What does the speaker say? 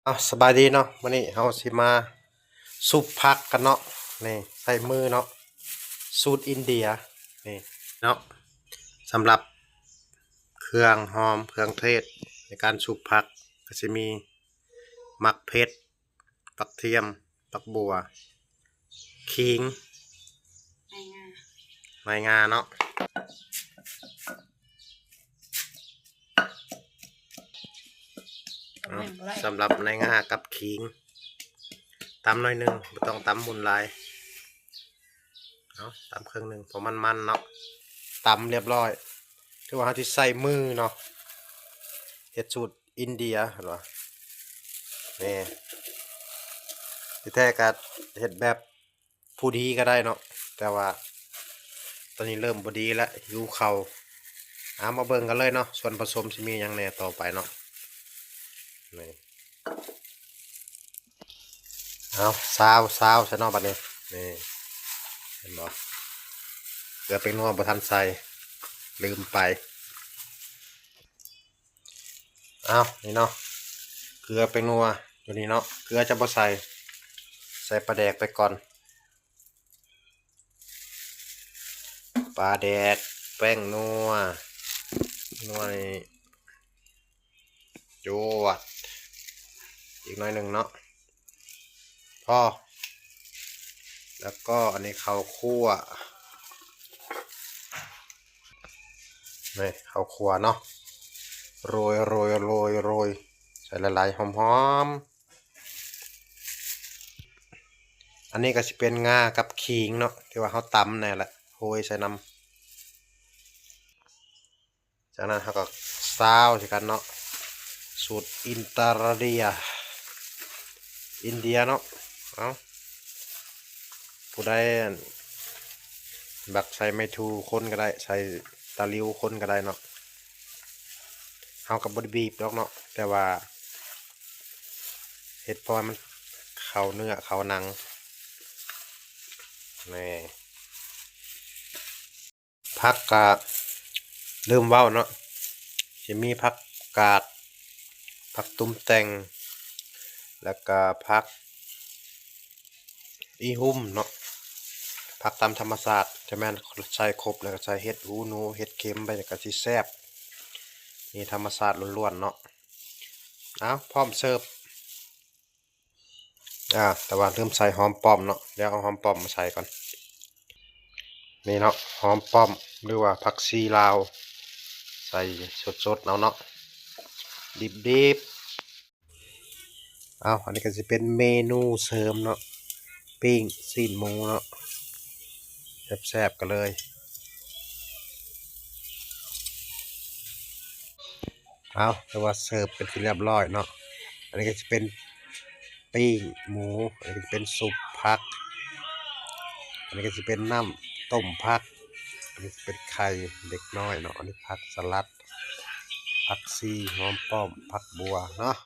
ເອົາ ສະບາຍດີເນາະ, ມື້ນີ້ເຮົາຊິມາຊຸບຜັກກັນເນາະ. ນີ້ ໃຊ້ມືເນາະ, ສູດອິນເດຍ ນີ້ເນາະ. ສຳລັບເຄື່ອງຫອມເຄື່ອງເທດໃນການຊຸບຜັກ ກໍຊິມີໝາກເຜັດ, ຜັກທຽມ, ຜັກບົ່ວ, ຂີງ, ໃບງາ ໃບງາເນາະ. ເອົາ ສຳລັບໃນງາກັບຂີງ ຕຳໜ້ອຍໜຶ່ງ, ບໍ່ຕ້ອງຕຳວຸ້ນຫຼາຍ. ເອົາ ຕຳເຄິ່ງໜຶ່ງ ພໍມັນໆເນາະ. ຕຳລຽບຮ້ອຍ ຖືວ່າເຮົາຊິໃຊ້ມືເນາະ, ເຮັດສູດອິນເດຍ ເຫັນບໍ່? ນີ້ ທີ່ແທ້ກໍເຮັດແບບ ຜູ້ດີກໍໄດ້ເນາະ, ແຕ່ວ່າຕອນນີ້ເລີ່ມບໍ່ດີແລ້ວ ຫິວເຂົ້າ. ເອົາ ມາເບິ່ງກັນເລີຍເນາະ, ສ່ວນປະສົມຊິມີຫຍັງແດ່ຕໍ່ໄປເນາະ. ນີ້ ເອົາ ຊາວ ຊາວຊະເນາະບັດນີ້. ນີ້ ເຫັນບໍ່? ເກືອແປ້ງນົວບໍ່ທັນໃສ່ ລືມໄປ. ເອົາ ນີ້ເນາະ, ເກືອແປ້ງນົວຢູ່ນີ້ເນາະ, ເກືອຈະບໍ່ໃສ່ ໃສ່ປາແດກໄປກ່ອນ. ປາແດກ, ແປ້ງນົວ, ໜ່ວຍ ຈວດ ອີກໜ້ອຍໜຶ່ງເນາະ ພໍ. ແລ້ວກໍອັນນີ້ເຂົ້າຂົ້ວ ນີ້ເຂົ້າຂົ້ວເນາະ, ໂຣຍໆໆໆ ໃສ່ຫຼາຍໆ ຫອມໆ. ອັນນີ້ກໍຊິເປັນງາກັບຂີງເນາະ ທີ່ວ່າເຮົາຕຳນັ້ນແຫຼະ ໂຮຍໃສ່ນຳ. ຈາກນັ້ນເຮົາກໍຊາວໃສ່ກັນເນາະ, ສູດອິນຕາເດຍ ອິນເດຍເນາະ. ເອົາ ຜູ້ໃດອັນ ມັກໃສ່ໄມ້ຖູ່ຄົນກໍໄດ້, ໃສ່ຕະຫຼິວຄົນກໍໄດ້ເນາະ. ເຮົາກໍບໍ່ໄດ້ບີບດອກເນາະ, ແຕ່ວ່າເຮັດພໍໃຫ້ມັນເຂົ້າເນື້ອເຂົ້າໜັງ. ນີ້ ຜັກກະລືມເວົ້າເນາະ, ຊິມີຜັກກາດ, ຜັກຕຸ້ມແຕ່ງ ແລ້ວກະຜັກອີຮຸ່ມເນາະ, ຜັກຕາມທຳມະຊາດ. ຈະແມ່ນໃສ່ຄົບ ແລ້ວກະໃສ່ເຫັດຫູໜູ ເຫັດເຂັມໄປ ກະຊິແຊບ. ນີ້ທຳມະຊາດລ້ວນໆເນາະ. ເອົາ ພ້ອມເສີບ. ອາ ແຕ່ວ່າລືມໃສ່ຫອມປ້ອມເນາະ, ດຽວເອົາຫອມປ້ອມມາໃສ່ກ່ອນ. ນີ້ເນາະ ຫອມປ້ອມ ຫຼືວ່າຜັກຊີລາວ ໃສ່ສົດໆເອົາເນາະ ດິບໆ. ເອົາ ອັນນີ້ກໍຊິເປັນເມນູເສີມເນາະ, ປີ້ງຊີ້ນໝູເນາະ ແຊບໆກັນເລີຍ. ເອົາ ຖືວ່າເສີບເປັນທີ່ລຽບຮ້ອຍເນາະ. ອັນນີ້ກໍຊິເປັນປີ້ງໝູ, ອັນນີ້ກໍຊິເປັນຊຸບຜັກ, ອັນນີ້ກໍຊິເປັນນ້ຳຕົ້ມຜັກ, ອັນນີ້ຊິເປັນໄຂ່ເດັກນ້ອຍເນາະ, ອັນນີ້ຜັກສະຫຼັດ, ຜັກຊີ, ຫອມປ້ອມ, ຜັກບົ່ວເນາະ.